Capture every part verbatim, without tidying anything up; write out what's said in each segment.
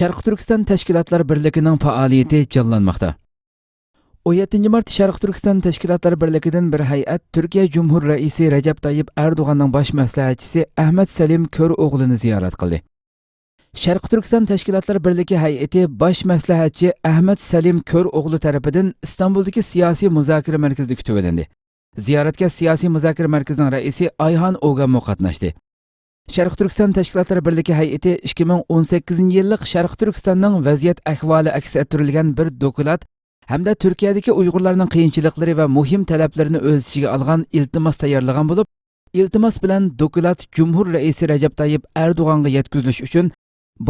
شەرقىي تۈركىستان تەشكىلاتلار بىرلىكىنىڭ پائالىيىتى جانلانماقتا. ئون يەتتىنچى مارت شەرقىي تۈركىستان تەشكىلاتلار بىرلىكىدىن بىر ھەيئەت تۈركىيە جۇمھۇر رەئىسى رەجەپ تايىپ ئەردوغاننىڭ باش مەسلىھەتچىسى ئەھمەت سەلىم كۆر ئوغلىنى زىيارەت قىلدى. شەرقىي تۈركىستان تەشكىلاتلار بىرلىكى ھەيئىتى باش مەسلىھەتچى ئەھمەت سەلىم كۆر ئوغلى تەرىپىدىن ئىستانبۇلدىكى سىياسىي مۇزاكىرە مەركىزىدە كۈتۈۋېلىندى. زىيارەتكە سىياسىي مۇزاكىرە مەركىزىنىڭ رەئىسى ئايھان ئوگەنمۇ قاتناشتى. شەرقىي تۈركىستان تەشكىلاتلىرى بىرلىكى ھەيئىتى ئىككى مىڭ ئون سەككىزىنچى يىللىق شەرقىي تۈركىستاننىڭ ۋەزىيەت ئەھۋالى ئەكس ئەتتۈرۈلگەن بىر دوكلات ھەمدە تۈركىيەدىكى ئۇيغۇرلارنىڭ قىيىنچىلىقلىرى ۋە مۇھىم تەلەپلىرىنى ئۆز ئىچىگە ئالغان ئىلتىماس تەييارلىغان بولۇپ، ئىلتىماس بىلەن دوكلات جۇمھۇر رەئىسى رەجەپ تايىپ ئەردوغانغا يەتكۈزۈلۈش ئۈچۈن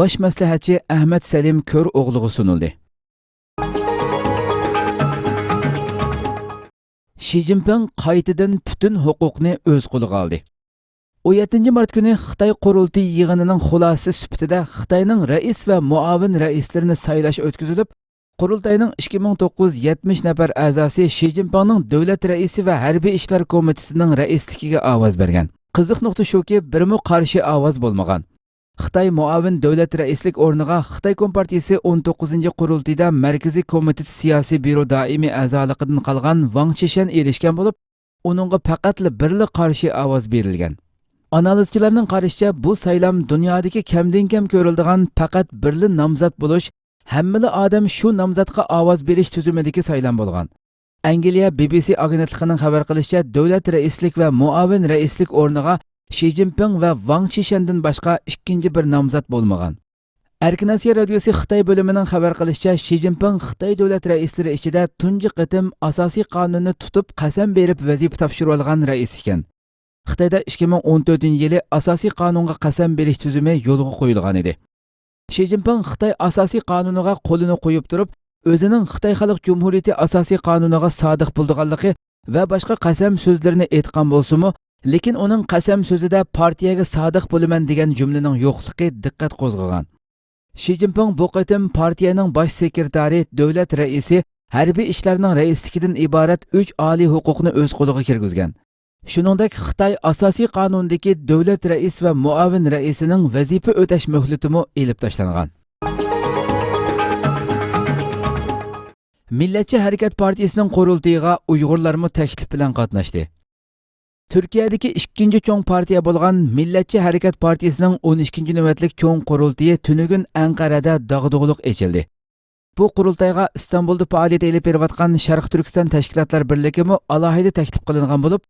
باش مەسلىھەتچى ئەھمەت سەلىم كۆر ئوغلىغا سۇنۇلدى. شى جىنپىڭ قايتىدىن پۈتۈن ھوقۇقنى ئۆز قولىغا ئالدى. ئون يەتتىنچى مارت كۈنى خىتاي قۇرۇلتىيى يىغىنىنىڭ خۇلاسىسى سۈپىتىدە خىتاينىڭ رەئىس ۋە مۇئاۋىن رەئىسلىرىنى سايلاش ئۆتكۈزۈلۈپ، قۇرۇلتاينىڭ ئىككى مىڭ توققۇز يۈز يەتمىش نەپەر ئەزاسى شى جىنپىڭنىڭ دۆلەت رەئىسى ۋە ھەربىي ئىشلار كومىتېتىنىڭ رەئىسلىكىگە ئاۋاز بەرگەن. قىزىق نۇقتا شۇكى، بىرمۇ قارشى ئاۋاز بولمىغان. خىتاي مۇئاۋىن دۆلەت رەئىسلىك ئورنىغا خىتاي كومپارتىيىسى ئون توققۇزىنچى قۇرۇلتىيىدا مەركىزىي كومىتېت سىياسىي بيۇرو دائىمىي ئەزالىقىدىن قالغان ۋاڭ چىشەن ئېرىشكەن بولۇپ، ئۇنىڭغا پەقەتلا بىرلا قارشى ئاۋاز بېرىلگەن. ئانالىزچىلارنىڭ قارىشىچە، بۇ سايلام دۇنيادىكى كەمدىن كەم كۆرۈلىدىغان پەقەت بىرلا نامزات بولۇش، ھەممىلا ئادەم شۇ نامزاتقا ئاۋاز بېرىش تۈزۈمىدىكى سايلام بولغان. ئەنگلىيە بى بى سى ئاگېنتلىقىنىڭ خەۋەر قىلىشىچە، دۆلەت رەئىسلىك ۋە مۇئاۋىن رەئىسلىك ئورنىغا شى جىنپىڭ ۋە ۋاڭ چىشەندىن باشقا ئىككىنچى بىر نامزات بولمىغان. ئەركىن ئاسىيا رادىيوسى خىتاي بۆلۈمىنىڭ خەۋەر قىلىشىچە، شى جىنپىڭ خىتاي دۆلەت رەئىسلىرى ئىچىدە تۇنجى قېتىم ئاساسىي قانۇننى تۇتۇپ قەسەم بېرىپ ۋەزىپە تاپشۇرۇۋالغان رەئىس ئىكەن. خىتايدا ئىككى مىڭ ئون تۆتىنچى يىلى ئاساسىي قانۇنغا قەسەم بېرىش تۈزۈمى يولغا قويۇلغان ئىدى. شى جىنپىڭ خىتاي ئاساسىي قانۇنىغا قولىنى قويۇپ تۇرۇپ، ئۆزىنىڭ خىتاي خەلق جۇمھۇرىيىتى ئاساسىي قانۇنىغا سادىق بولىدىغانلىقى ۋە باشقا قەسەم سۆزلىرىنى ئېيتقان بولسىمۇ، لېكىن ئۇنىڭ قەسەم سۆزىدە پارتىيەگە سادىق بولىمەن دېگەن جۈملىنىڭ يوقلۇقى دىققەت قوزغىغان. شى جىنپىڭ بۇ قېتىم پارتىيەنىڭ باش سېكرېتارى، دۆلەت رەئىسى، ھەربىي ئىشلارنىڭ رەئىسلىكىدىن ئىبارەت ئۈچ ئالىي ھوقۇقنى ئۆز قولىغا كىرگۈزگەن. شۇنىڭدەك خىتاي ئاساسىي قانۇنىدىكى دۆلەت رەئىس ۋە مۇئاۋىن رەئىسىنىڭ ۋەزىپە ئۆتەش مۆھلىتىمۇ ئېلىپ تاشلانغان. مىللەتچى ھەرىكەت پارتىيىسىنىڭ قۇرۇلتىيىغا ئۇيغۇرلارمۇ تەكلىپ بىلەن قاتناشتى. تۈركىيەدىكى ئىككىنچى چوڭ پارتىيە بولغان مىللەتچى ھەرىكەت پارتىيىسىنىڭ ئون ئىككىنچى نۆۋەتلىك چوڭ قۇرۇلتىيى تۈنۈگۈن ئەنقەرەدە داغدۇغىلىق ئېچىلدى. بۇ قۇرۇلتايغا ئىستانبۇلدا پائالىيەت ئېلىپ بېرىۋاتقان شەرقىي تۈركىستان تەشكىلاتلار بىرلىكىمۇ ئالاھىدە تەكلىپ قىلىنغان بولۇپ،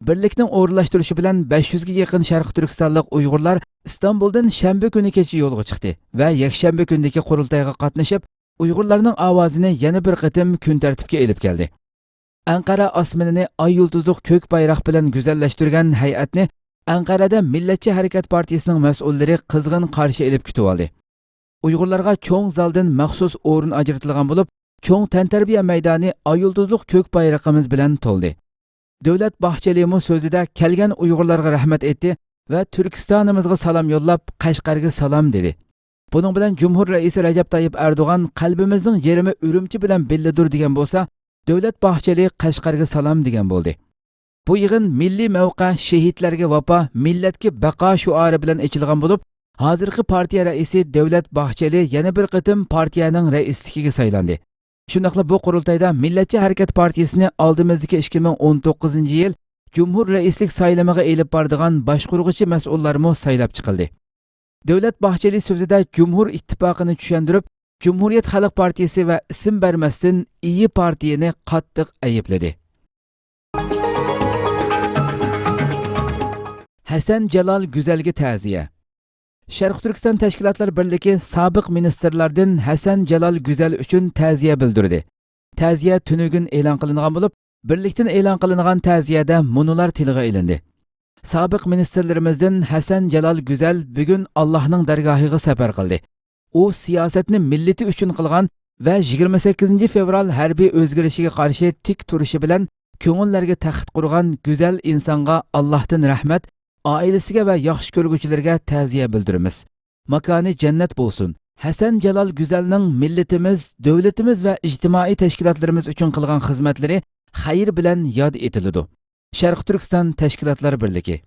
بىرلىكنىڭ ئورۇنلاشتۇرۇشى بىلەن بەش يۈزگە يېقىن شەرقىي تۈركىستانلىق ئۇيغۇرلار ئىستانبۇلدىن شەنبە كۈنى كېچە يولغا چىقتى ۋە يەكشەنبە كۈنىدىكى قۇرۇلتايغا قاتنىشىپ، ئۇيغۇرلارنىڭ ئاۋازىنى يەنە بىر قېتىم كۈن تەرتىپكە ئېلىپ كەلدى. ئەنقەرە ئاسمىنىنى ئاي يۇلتۇزلۇق كۆك بايراق بىلەن گۈزەللەشتۈرگەن ھەيئەتنى ئەنقەرەدە مىللەتچى ھەرىكەت پارتىيىسىنىڭ مەسئۇللىرى قىزغىن قارشى ئېلىپ كۈتۈۋالدى. ئۇيغۇرلارغا چوڭ زالدىن مەخسۇس ئورۇن ئاجرىتىلغان بولۇپ، چوڭ تەنتەربىيە مەيدانى ئاي يۇلتۇزلۇق كۆك بايرىقىمىز بىلەن تولدى. دۆلەت باھچېلىمۇ سۆزىدە كەلگەن ئۇيغۇرلارغا رەھمەت ئېيتتى ۋە تۈركىستانىمىزغا سالام يوللاپ، قەشقەرگە سالام دېدى. بۇنىڭ بىلەن جۇمھۇر رەئىسى رەجەپ تايىپ ئەردوغان «قەلبىمىزنىڭ يېرىمى ئۈرۈمچى بىلەن بىللىدۇر» دېگەن بولسا، دۆلەت باھچېلى «قەشقەرگە سالام» دېگەن بولدى. بۇ يىغىن مىللىي مەۋقە، شېھىتلەرگە ۋاپا، مىللەتكە بەقا شوئارى بىلەن ئېچىلغان بولۇپ، ھازىرقى پارتىيە رەئىسى دۆلەت باھچېلى يەنە بىر قېتىم پارتىيەنىڭ رەئىسلىكىگە سايلاندى. شۇنداقلا بۇ قۇرۇلتايدا مىللەتچى ھەرىكەت پارتىيىسىنى ئالدىمىزدىكى ئىككى مىڭ ئون توققۇزىنچى يىل جۇمھۇر رەئىسلىك سايلىمىغا ئېلىپ بارىدىغان باشقۇرغۇچى مەسئۇللارمۇ سايلاپ چىقىلدى. دۆلەت باھچېلى سۆزىدە جۇمھۇر ئىتتىپاقىنى چۈشەندۈرۈپ، جۇمھۇرىيەت خەلق پارتىيىسى ۋە ئىسىم بەرمەستىن ئىيى پارتىيىنى قاتتىق ئەيىبلىدى. ھەسەن جالال گۈزەلگە تەزىيە. شەرقىي تۈركىستان تەشكىلاتلار بىرلىكى سابىق مىنىستىرلاردىن ھەسەن جالال گۈزەل ئۈچۈن تەزىيە بىلدۈردى. تەزىيە تۈنۈگۈن ئېلان قىلىنغان بولۇپ، بىرلىكتىن ئېلان قىلىنغان تەزىيەدە مۇنۇلار تىلغا ئېلىندى. سابىق مىنىستىرلىرىمىزدىن ھەسەن جالال گۈزەل بۈگۈن ئاللاھنىڭ دەرگاھىغا سەپەر قىلدى. ئۇ سىياسەتنى مىللىتى ئۈچۈن قىلغان ۋە يىگىرمە سەككىزىنچى فېۋرال ھەربىي ئۆزگىرىشىگە قارشى تىك تۇرۇشى بىلەن كۆڭۈللەرگە تەخت قۇرغان گۈزەل ئىنسانغا ئاللاھتىن رەھمەت، ئائىلىسىگە ۋە ياخشى كۆرگۈچىلىرىگە تەزىيە بىلدۈرىمىز. ماكانى جەننەت بولسۇن. ھەسەن جالال گۈزەلنىڭ مىللىتىمىز، دۆلىتىمىز ۋە ئىجتىمائىي تەشكىلاتلىرىمىز ئۈچۈن قىلغان خىزمەتلىرى خەير بىلەن ياد ئېتىلىدۇ. شەرقىي تۈركىستان تەشكىلاتلار بىرلىكى.